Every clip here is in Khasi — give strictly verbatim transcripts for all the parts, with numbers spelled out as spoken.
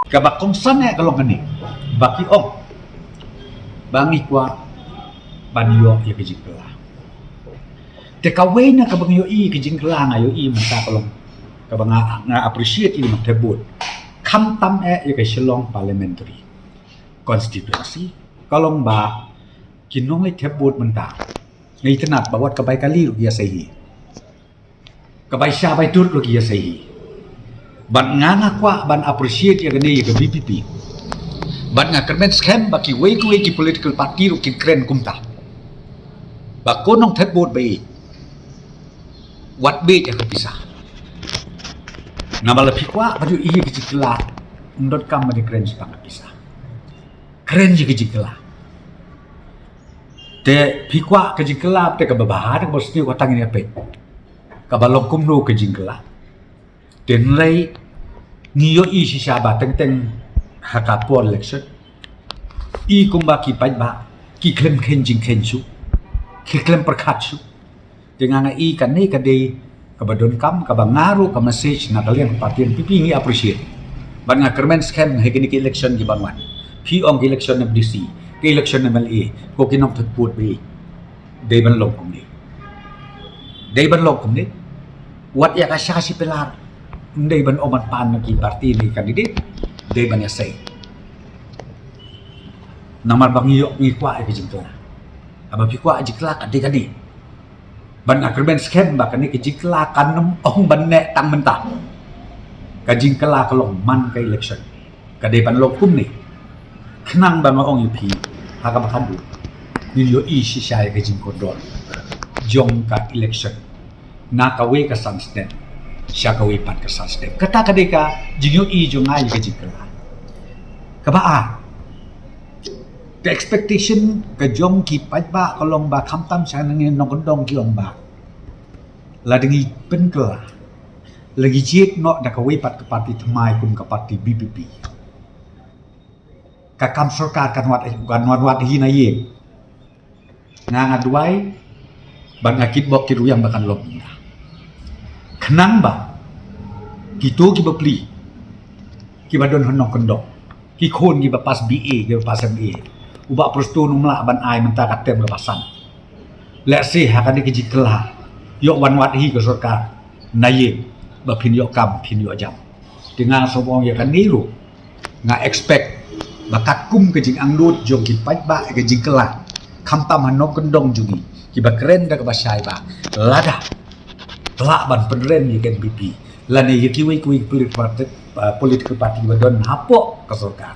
Kaba kongsan eh ka long kane, ba ki ong ba ngi kwah ban ïoh ïa ka jingkylla. Te kawei na kaba ngi ïohi ka jingkylla, nga ïohi mynta ka long kaba nga, nga appreciate ïa i Nongthep Vote, khamtam eh ïa ka Shillong Parliamentary Constituency, ka long ba ki nongleit thep vote mynta, nga itynnad ba wat ka bai kali ruh ki ïa sei hi, ka bai sha bai tut ruh ki ïa sei hi. Bad nga, nga kwah ban appreciate ïa kane ïa ka VPP. Bad nga kyrmen skhem ba kiwei kiwei ki political party ruh kin kren kumta, ba ko nongthep vote ba ïeit, wat bit ïa ka pisa. Namar lada phi kwah ban ïohi ïa ka jingkylla, ym donkam ban ïa kren shaphang ka pisa. Kren ïa ka jingkylla. Te phi kwah ka jingkylla, te kaba bha, te kaba sniew, ka tang ïa phi, kaba long kumno ka jingkylla. Te hynrei ngi ïohi shisha ba teng teng ha ka por election, i kumba ki paidbah ki khlem kheiñ jingkheiñ shuh, ki khlem pyrkhat shuh. Te nga, nga i kane ka dei kaba donkam, kaba nga ruh ka message na ka liang party NPP ngi appreciate. Bad nga kyrmen skhem ha kine ki election ki ban wan, phi ong ki election MDC, ki election MLA, ko ki nongthep vote ba ïeit, dei ban long kumne. Dei ban long kumne. Wat ïa ka sha shi pilar. Ym dei ban ong ban pan na ki party ne candidate. Dei ban ïa sei. Namar ba ngi ïoh, ngi kwah ïa ka jingkylla. Haba phi kwah jingkylla, ka dei kane. Bad nga kyrmen skhem ba kane ka jingkylla kan ym ong ban neh tang mynta. Ka jingkylla ka long man ka election. Ka dei ban long kumne. Khnang ba nga ong ïa phi, ha kaba khatduh, ngin ïohi shisha ïa ka jingkyndon jong ka election, na kawei ka san snem sha kawei pat ka san snem. Kata ka dei ka jingïohi jong nga ïa ka jingkylla. Kaba ar, ka expectation ka jong ki paidbah ka long ba khamtam sha ngi nongkyndong ki ong ba lada ngi pynkylla, la ngi jied noh da kawei pat ka party thymmai kum ka party VPP, ka kam sorkar kan wad, kan wan wad hi na ïing. Nga, nga duwai bad nga kitbok kitrwiang ba kan long kumta. Khnang ba kito ki bapli kiba don ha nongkyndong, ki khun kiba pass BA, kiba pass MA, u Bah Prestone um lah ban ai mynta ka term kaba san. Lehse ha kane ka jingkylla, ïoh wan wad hi ka sorkar na ïing, ba phin ïoh kam, phin ïoh jam. Te nga sngewbha ong ïa kane ruh, nga expect ba katkum ka jingangnud jong ki paidbah ïa ka jingkylla, khamtam ha nongkyndong jong ngi, kiba kren da kaba shai ba lada lah ban pynrem ïa ka NPP lane ïa kiwei kiwei political party, uh, political party ba don hapoh ka sorkar,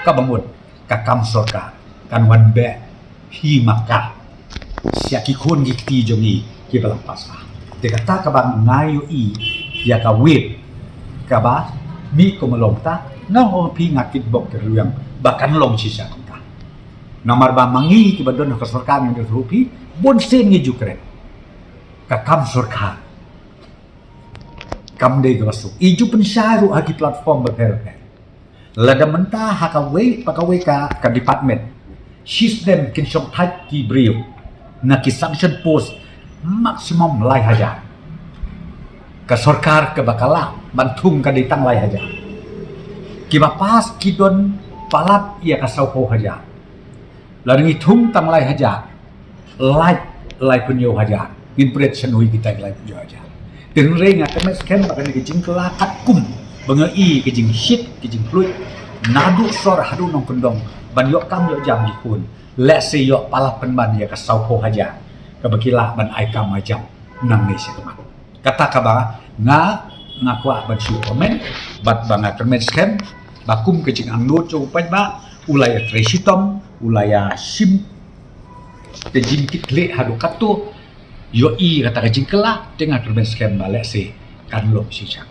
kaba mut ka kam sorkar kan wan beh hi ma ka sha ki khun ki kti jong ngi kiba la pass. Te kata kaba nga ïohi ïa ka whip kaba mih kum long ta, nga ong phi, nga kitbok kitrwiang ba kan long shisha kumta. Namar ba ma ngi kiba don ha ka sorkar ngi da ruh phi, bun sien ngi ju kren, ka kam sorkar kam dei kaba suk. I ju pynshai ruh ha ki platform bapher bapher. Lada mynta ha kawei pa kawei ka, ka department, shi snem kin shong thait ki briew na ki sanction post maximum lai hajar. Ka sorkar kaba ka lah ban thung ka dei tang lai hajar. Kiba pass ki don palat ïa ka sawphew hajar. Lada ngi thung tang lai hajar, lait laiphew hynñiew hajar, ngin pret shano ïa kita ki laiphew hynñiew hajar. Te hynrei nga kyrmen skhem ba kane ka jingkylla katkum ba nga i ka jingshit, ka jingkhluit, naduh sor haduh nongkyndong, ban ïoh kam ïoh jam ki khun, lehse ïoh palat pynban ïa ka sawphew hajar kaba ki lah ban ai kam ai jam nangne shakhmat. Kata kaba nga, nga kwah ban shu comment, bad ba nga kyrmen skhem ba kum ka jingangnud jong u paidbah, u la ïatrei shitom, u la ïashim ka jingkitkhlieh haduh katto, ïohi kata ka jingkylla, te nga kyrmen skhem ba lehse kan long shisha.